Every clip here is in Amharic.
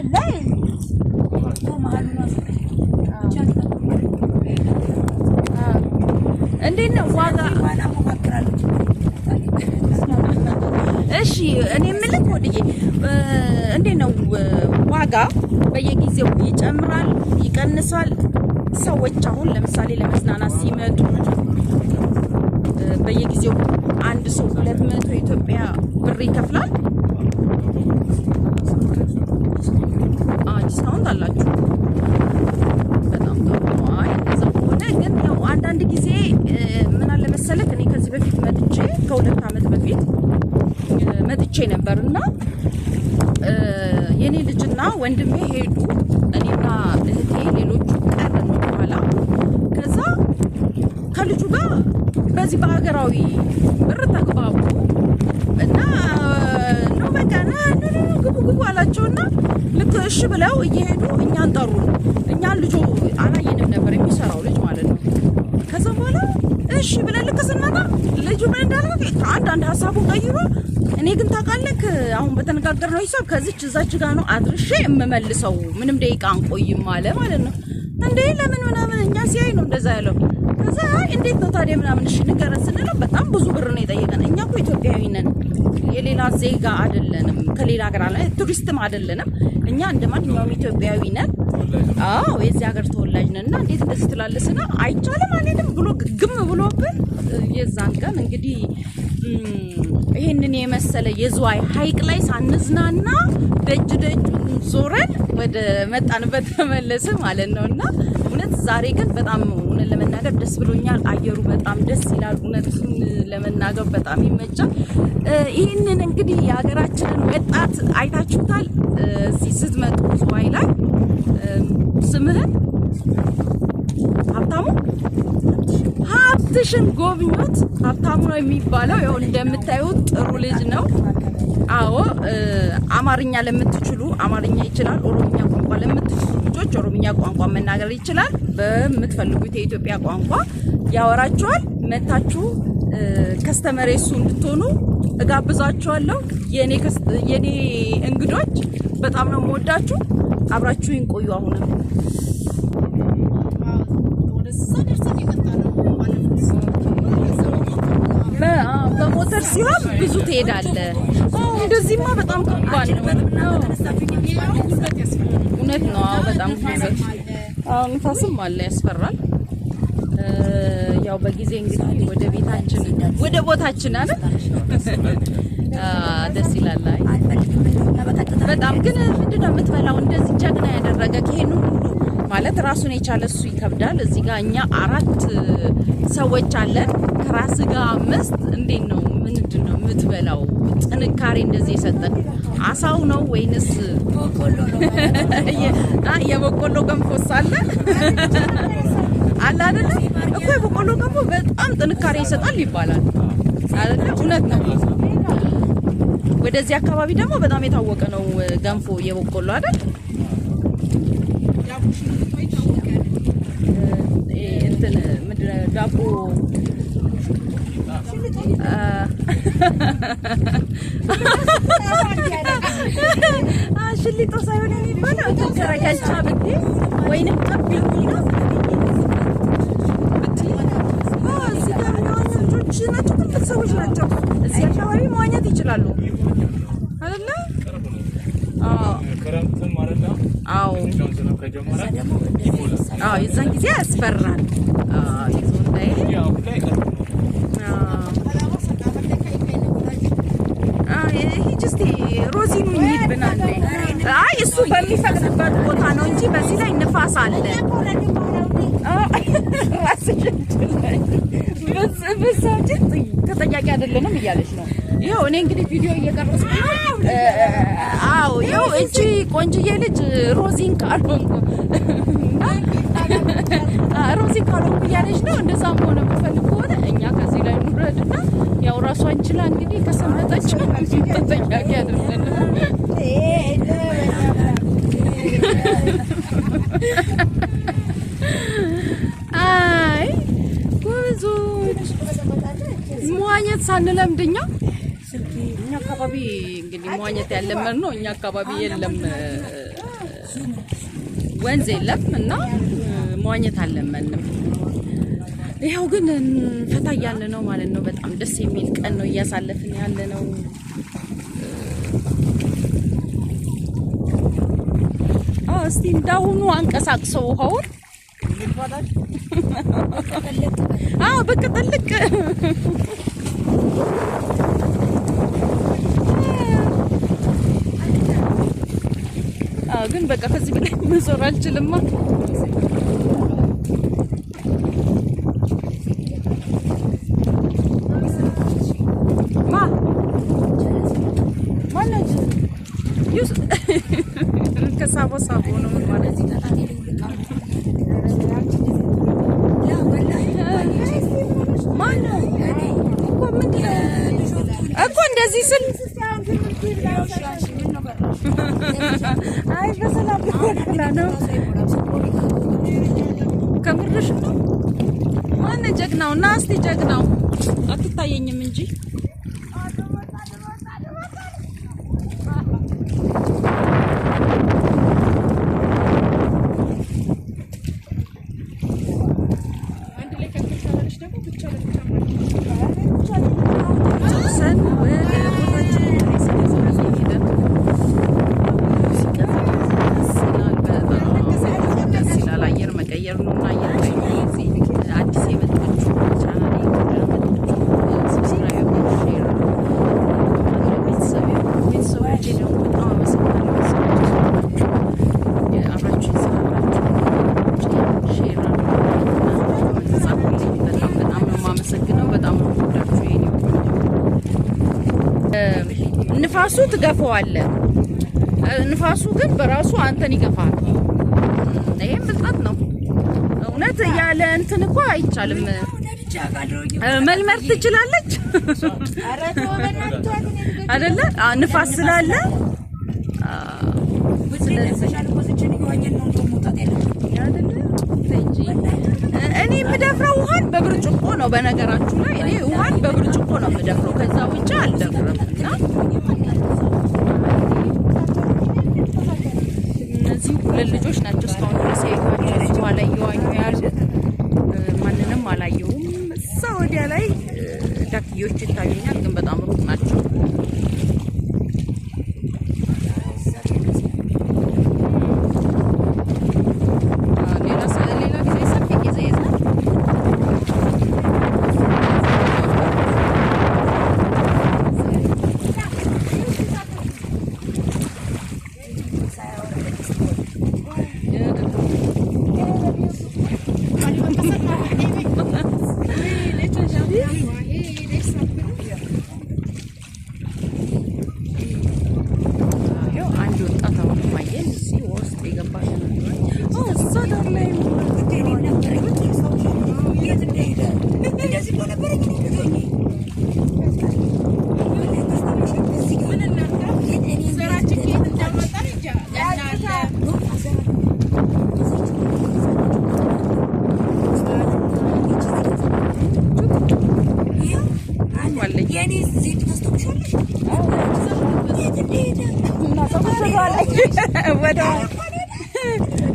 መሀል ላይ መሀሉ እንዴት ነው ዋጋ? እሺ እኔ የምልህ ወድዬ እንዴት ነው ዋጋ በየጊዜው ይጨምራል ይቀንሳል? ሰዎች አሁን ለምሳሌ ለመዝናናት ሲመጡ በየጊዜው አንድ ሰው 200 የኢትዮጵያ ብር ይከፍላል። Discount አላችሁ። በጣም ጥሩ ነው። አይ እንደዛ ከሆነ ግን ያው አንዳንድ ጊዜ ምን አለ መሰለህ፣ እኔ ከዚህ በፊት መጥቼ ከ2 ዓመት በፊት መጥቼ ነበርና የኔ ልጅና ወንድሜ ሄዱ። እኔና እህቴ ሌሎቹ ቀረን ወደኋላ። ከዛ ከልጁ ጋር በዚህ በሀገራዊ ብር ተግባቡ እና ነው በቃ ና ግቡ ግቡ አላቸውና ልክ እሺ ብለው እየሄዱ እኛን ጠሩ። እኛን ልጁ አላየንም ነበር የሚሰራው ልጅ ማለት ነው። ከዛ በኋላ እሺ ብለን ልክ ስንመጣ ልጁ ምን እንዳለ አንዳንድ ሀሳቡን ቀይሮ እኔ ግን ታውቃለህ አሁን በተነጋገርነው ሂሳብ ከዚች እዛች ጋር ነው አድርሼ የምመልሰው፣ ምንም ደቂቃ አንቆይም አለ ማለት ነው። እንዴ ለምን ምናምን እኛ ሲያይ ነው እንደዛ ያለው። ከዛ እንዴት ነው ታዲያ ምናምን እሺ ንገረን ስንለው በጣም ብዙ ብር ነው የጠየቀን። እኛ እኮ ኢትዮጵያዊ ነን፣ የሌላ ዜጋ አይደለንም፣ ከሌላ ሀገር አለ ቱሪስትም አይደለንም። እኛ እንደ ማንኛውም ኢትዮጵያዊ ነን። አዎ የዚህ ሀገር ተወላጅ ነን እና እንዴት እንደዚህ ትላለህ ስና አይቻልም አልሄድም ብሎ ግም ብሎብን የዛን ቀን እንግዲህ ይሄንን የመሰለ የዝዋይ ሐይቅ ላይ ሳንዝናና ደጅ ደጁን ዞረን ወደ መጣንበት ተመለስን ማለት ነውና እውነት ዛሬ ግን በጣም እውነት ለመናገር ደስ ብሎኛል። አየሩ በጣም ደስ ይላል። እውነቱን ለመናገር በጣም ይመቻል። ይህንን እንግዲህ የሀገራችንን ወጣት አይታችሁታል። እዚህ ስትመጡ ዝዋይ ላይ ስምህን ሀብታሙ ሀብትሽን ጎብኙት። ሀብታሙ ነው የሚባለው። ያው እንደምታዩት ጥሩ ልጅ ነው። አዎ አማርኛ ለምትችሉ አማርኛ ይችላል። ኦሮምኛ ቋንቋ ለምትችሉ ልጆች ኦሮምኛ ቋንቋ መናገር ይችላል። በምትፈልጉት የኢትዮጵያ ቋንቋ ያወራችኋል። መታችሁ customer እሱ እንድትሆኑ እጋብዛችኋለሁ። የኔ እንግዶች በጣም ነው የምወዳችሁ። አብራችሁኝ ቆዩ። አሁንም በሞተር ሲሆን ብዙ ትሄዳለህ። እንደዚህማ በጣም ከባድ ነው። እውነት ነው። በጣም ንፋስም አለ፣ ያስፈራል። ያው በጊዜ እንግዲህ ወደ ቤታችን ወደ ቦታችን አለ። ደስ ይላል። አይ በጣም ግን ምንድነው የምትበላው? እንደዚህ ጀግና ያደረገ ይሄን ሁሉ ማለት ራሱን የቻለ እሱ ይከብዳል። እዚህ ጋር እኛ 4 ሰዎች አለን፣ ከራስ ጋር 5። እንዴት ነው ምንድነው የምትበላው? ጥንካሬ እንደዚህ የሰጠን አሳው ነው ወይንስ የበቆሎ ገንፎስ አለ አለ አይደለ እኮ የበቆሎ ገንፎ በጣም ጥንካሬ ይሰጣል ይባላል አይደለ? እውነት ነው። ወደዚህ አካባቢ ደግሞ በጣም የታወቀ ነው ገንፎ የበቆሎ አይደል? እንትን ምንድን ነው ዳቦ ሽሊጦ ሳይሆን የሚባለው እንትን ገረገልቻ ብትይ ወይንም ጠብኝ ነው ብትይ። እዚህ ጋር የሚዋኙ ልጆች ናቸው፣ ትልቅ ሰዎች ናቸው። እዚህ አካባቢ መዋኘት ይችላሉ አይደለ? አዎ አዎ፣ የዛን ጊዜ ያስፈራል። አዎ አይ እሱ በሚፈቅድበት ቦታ ነው እንጂ በዚህ ላይ ንፋስ አለ። ራስሽን ተጠያቂ አይደለንም እያለች ነው። ይኸው እኔ እንግዲህ ቪዲዮ እየቀረጽኩ ነው። አዎ ይኸው እቺ ቆንጅዬ ልጅ ሮዚን ካልሆንኩ ሮዚን ካልሆንኩ እያለች ነው። እንደዛም ሆነ የምትፈልግ ከሆነ እኛ ከዚህ ላይ እንውረድና ያው ራሷን ችላ እንግዲህ ከሰመጠች ተጠያቂ አይደለንም። አይ ጎበዞች መዋኘት ሳንለምድ እኛ አካባቢ እንግዲህ መዋኘት ያለመድ ነው። እኛ አካባቢ የለም ወንዝ የለም እና መዋኘት አልለመንም። ይኸው ግን ፈታ እያልን ነው ማለት ነው። በጣም ደስ የሚል ቀን ነው እያሳለፍን ያለ ነው። እስቲ እንዳሁኑ አንቀሳቅሰው ውሃውን። አዎ ብቅ ጥልቅ። አዎ ግን በቃ ከዚህ በላይ መዞር አልችልማ። ማ ማነች? ከሳቦ ሳቦ ነው ማለት ማነው እኮ ምንድን ነው እኮ እንደዚህ ስል አይ በሰላም ብላ ነው። ከምርሽ ነው? ማነው ጀግናው? እና እስቲ ጀግናው አትታየኝም እንጂ ሰን ወደ ቦታችን ሄደን ደስ ይላል። አየር መቀየር ነው እና አየር ላይ ነው። እዚህ አዲስ የመጣችሁ ቻናሌ መጣችሁ subscribe፣ share ማድረግ ቤተሰብ ቤተሰቦቼ ደግሞ በጣም አመሰግናለሁ። ቤተሰቦቼ ስለሆናችሁ አብራችሁ ስላላችሁ share አድርጉ፣ ጻፉልኝ። በጣም በጣም ነው የማመሰግነው። በጣም ነው የምወዳችሁ የኔ ንፋሱ ትገፋዋለህ። ንፋሱ ግን በራሱ አንተን ይገፋል። ይሄም ብልጠት ነው እውነት። ያለ እንትን እኮ አይቻልም። መልመድ ትችላለች አይደለ? ንፋስ ስላለ እኔ የምደፍረው ውሃን በብርጭቆ ነው። በነገራችሁ ላይ እኔ ውሃን በብርጭቆ ነው የምደፍረው፣ ከዛ ውጭ አልደፍርም። እና እነዚህ ሁለት ልጆች ናቸው እስካሁን ድረስ ያየኋቸው እዚህ ውሃ ላይ እየዋኙ ያሉት። ማንንም አላየሁም። እዛ ወዲያ ላይ ዳክዬዎች ይታዩኛል፣ ግን በጣም ሩቅ ናቸው። ሌላ ጊዜ ሰፊ ጊዜ ይዘን አንድ ወጣት አሁንም አየን እዚህ ውስጥ የገባ እዛ ዳር ላይ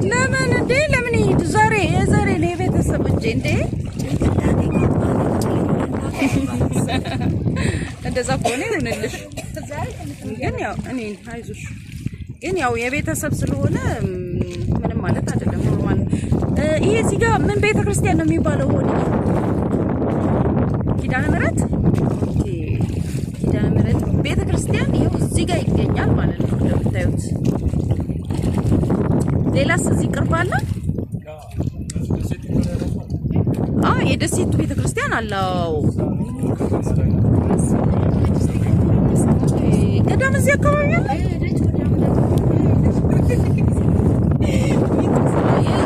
ለምን እንዴ? ለምን ይሄድ? ዛሬ የዛሬ ነው የቤተሰቦቼ እንዴ። እንደዛ ከሆነ ይሁንልሽ። ግን ያው እኔ አይዞሽ፣ ግን ያው የቤተሰብ ስለሆነ ምንም ማለት አይደለም። Normal። ይሄ እዚህ ጋር ምን ቤተክርስቲያን ነው የሚባለው? ሆነ ኪዳነ ምሕረት። Okay፣ ኪዳነ ምሕረት ቤተክርስቲያን ይኸው እዚህ ጋር ይገኛል ማለት ነው እንደምታዩት። ሌላስ እዚህ ቅርብ አለ? የደሴቱ ቤተክርስቲያን አለው። ገዳም እዚህ አካባቢ አለ።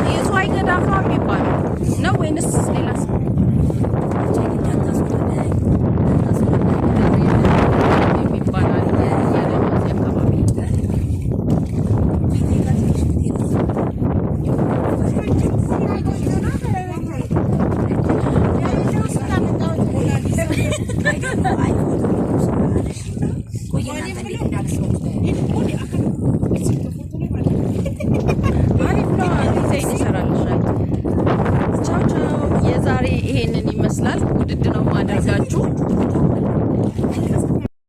የዝዋይ ገዳም ነው የሚባለው ነው ወይንስ ሌላ የሚባል አለ እያለ ነው እዚህ አካባቢ? ይሄንን ይመስላል። ውድድ ነው ማደርጋችሁ።